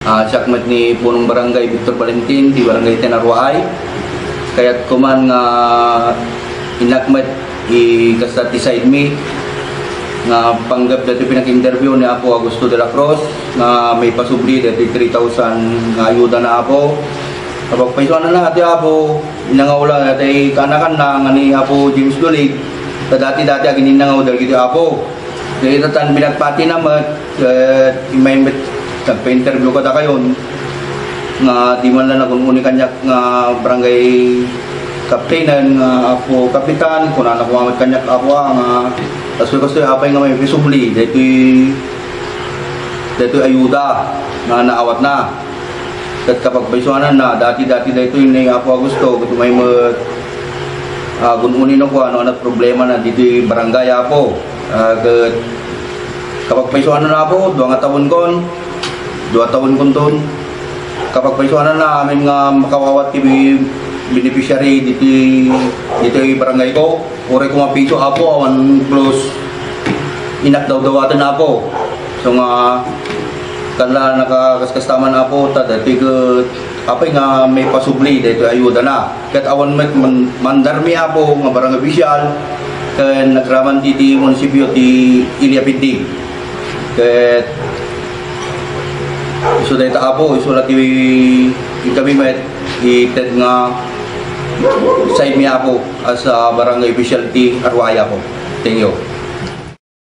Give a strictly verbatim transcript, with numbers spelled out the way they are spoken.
Ah, siak met ni Punong Barangay Victor Valentin, ti Barangay ten Arwaay. Kayat ko man nga innak met i kasta ti side mi nga panggep dati pinag-interview ni Apo Augusto de la Cruz nga maipasubli dati three thousand nga ayuda na, Apo. Kapagpaysuanan na ti Apo, inangaw la dati kaanakan na nga ni Apo James Dulig, ta dati-dati agininangaw dagiti Apo. Dagita tan binatpati na met, eh, immay met nagpa-interview kadakayon nga di man la nagun-uni kaniak nga barangay captainen nga Apo Kapitan, kunana koma met kaniak, Apo, ah, nga kastoy-kastoy apay nga maipasubli daytoy, daytoy ayuda nga naawatna. Ket kapagpaysuanan na, dati-dati daytoy ni Apo Augusto, ket umay met, ah, gun-uni no kua no ania ti problema na ditoy barangay, Apo. Ah, ket kapagpaysuanan na, Apo, dua nga tawenkon, dua tawenkonton. Kapagpaysuanan na amin nga makaawat ti bi-, beneficiary ditoy, ditoy barangay ko. Uray ko mapiso, Apo, awan plus innak dawdawaten, Apo. So nga, kala nakakaskasta man, Apo, ta daytoy ket apay nga maipasubli daytoy ayuda na. Ket awan met man-, mandarmi, Apo, nga barangay official, ken agraman ti, ti munisipyo ti Ilia Pinding. Ket isu dayta, Apo, isu la ti inkami met ited nga side mi, Apo, as a barangay official ti Arwaay, Apo. Thank you.